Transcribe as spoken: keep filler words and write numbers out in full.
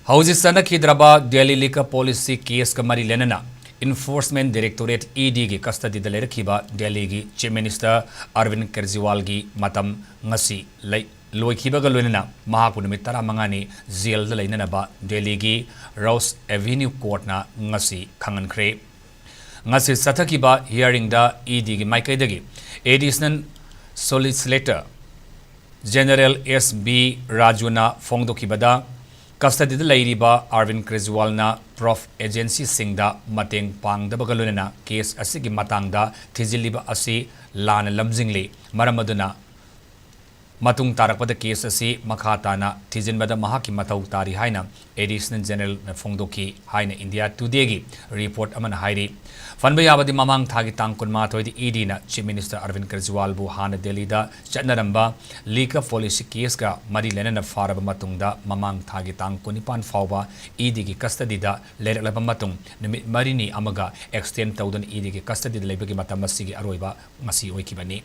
ꯍꯧꯖꯤꯛ ꯆꯠꯅꯈꯤꯗ꯭ꯔꯕ Delhi liquor policy case ꯀ ꯃꯔꯤ ꯂꯩꯅꯅ Enforcement Directorate, ED ꯒꯤ custody ꯗ ꯂꯩꯔꯛꯈꯤꯕ ꯗꯦꯜꯂꯤꯒꯤ Chief Minister ꯑꯔꯕꯤꯟꯗ ꯀꯦꯖꯔꯤꯋꯥꯜꯒꯤ ꯃꯇꯝ ꯉꯁꯤ ꯂꯩ-, ꯂꯣꯏꯈꯤꯕꯒ ꯂꯣꯏꯅꯅ ꯃꯍꯥꯛꯄꯨ ꯅꯨꯃꯤꯠ ꯇꯔꯥꯃꯉꯥꯅꯤ ꯖꯦꯜꯗ ꯂꯩꯅꯅꯕ ꯗꯦꯜꯂꯤꯒꯤ Rouse Avenue Court ꯅ ꯉꯁꯤ ꯈꯪꯍꯟꯈ꯭ꯔꯦ꯫ ꯉꯁꯤ ꯆꯠꯊꯈꯤꯕ hearing ꯗ ED ꯒꯤ ꯃꯥꯏꯀꯩꯗꯒꯤ Additional Solicitor General S B ꯔꯥꯖꯨꯅ ꯐꯣꯡꯗꯣꯛꯈꯤꯕꯗ, custody ꯗ ꯂꯩꯔꯤꯕ ꯑꯔꯕꯤꯟꯗ ꯀꯦꯖꯔꯤꯋꯥꯜꯅ probe agency ꯁꯤꯡꯗ ꯃꯇꯦꯡ ꯄꯥꯡꯗꯕꯒ ꯂꯣꯏꯅꯅ case ꯑꯁꯤꯒꯤ ꯃꯇꯥꯡꯗ ꯊꯤꯖꯤꯜꯂꯤꯕ ꯑꯁꯤ ꯂꯥꯟꯅ ꯂꯝꯖꯤꯡꯂꯤ꯫ ꯃꯔꯝ ꯑꯗꯨꯅ ꯃꯇꯨꯡ ꯇꯥꯔꯛꯄꯗ case ꯑꯁꯤ ꯃꯈꯥ ꯇꯥꯅ ꯊꯤꯖꯤꯟꯕꯗ ꯃꯍꯥꯛꯀꯤ ꯃꯊꯧ ꯇꯥꯔꯤ ꯍꯥꯏꯅ Additional General ꯅ ꯐꯣꯡꯗꯣꯛꯈꯤ ꯍꯥꯏꯅ India Today ꯒꯤ report ꯑꯃꯅ ꯍꯥꯏꯔꯤ꯫ ꯄꯟꯕ ꯌꯥꯕꯗꯤ, ꯃꯃꯥꯡ ꯊꯥꯒꯤ ꯇꯥꯡ ꯀꯨꯟꯃꯥꯊꯣꯏꯗ ED ꯅ Chief Minister ꯑꯔꯕꯤꯟꯗ ꯀꯦꯖꯔꯤꯋꯥꯜꯕꯨ ꯍꯥꯟꯅ ꯗꯦꯜꯂꯤꯗ ꯆꯠꯅꯔꯝꯕ liquor policy case ꯀ ꯃꯔꯤ ꯂꯩꯅꯅ ꯐꯥꯔꯕ ꯃꯇꯨꯡꯗ, ꯃꯃꯥꯡ ꯊꯥꯒꯤ ꯇꯥꯡ ꯀꯨꯟꯅꯤꯄꯥꯟ ꯐꯥꯎꯕ ED ꯒꯤ custody ꯗ ꯂꯩꯔꯛꯂꯕ ꯃꯇꯨꯡ, ꯅꯨꯃꯤꯠ ꯃꯔꯤꯅꯤ ꯑꯃꯒ extend ꯇꯧꯗꯨꯅ ED ꯒꯤ custody ꯗ ꯂꯩꯕꯒꯤ ꯃꯇꯝ ꯑꯁꯤꯒꯤ ꯑꯔꯣꯏꯕ ꯉꯁꯤ ꯑꯣꯏꯈꯤꯕꯅꯤ꯫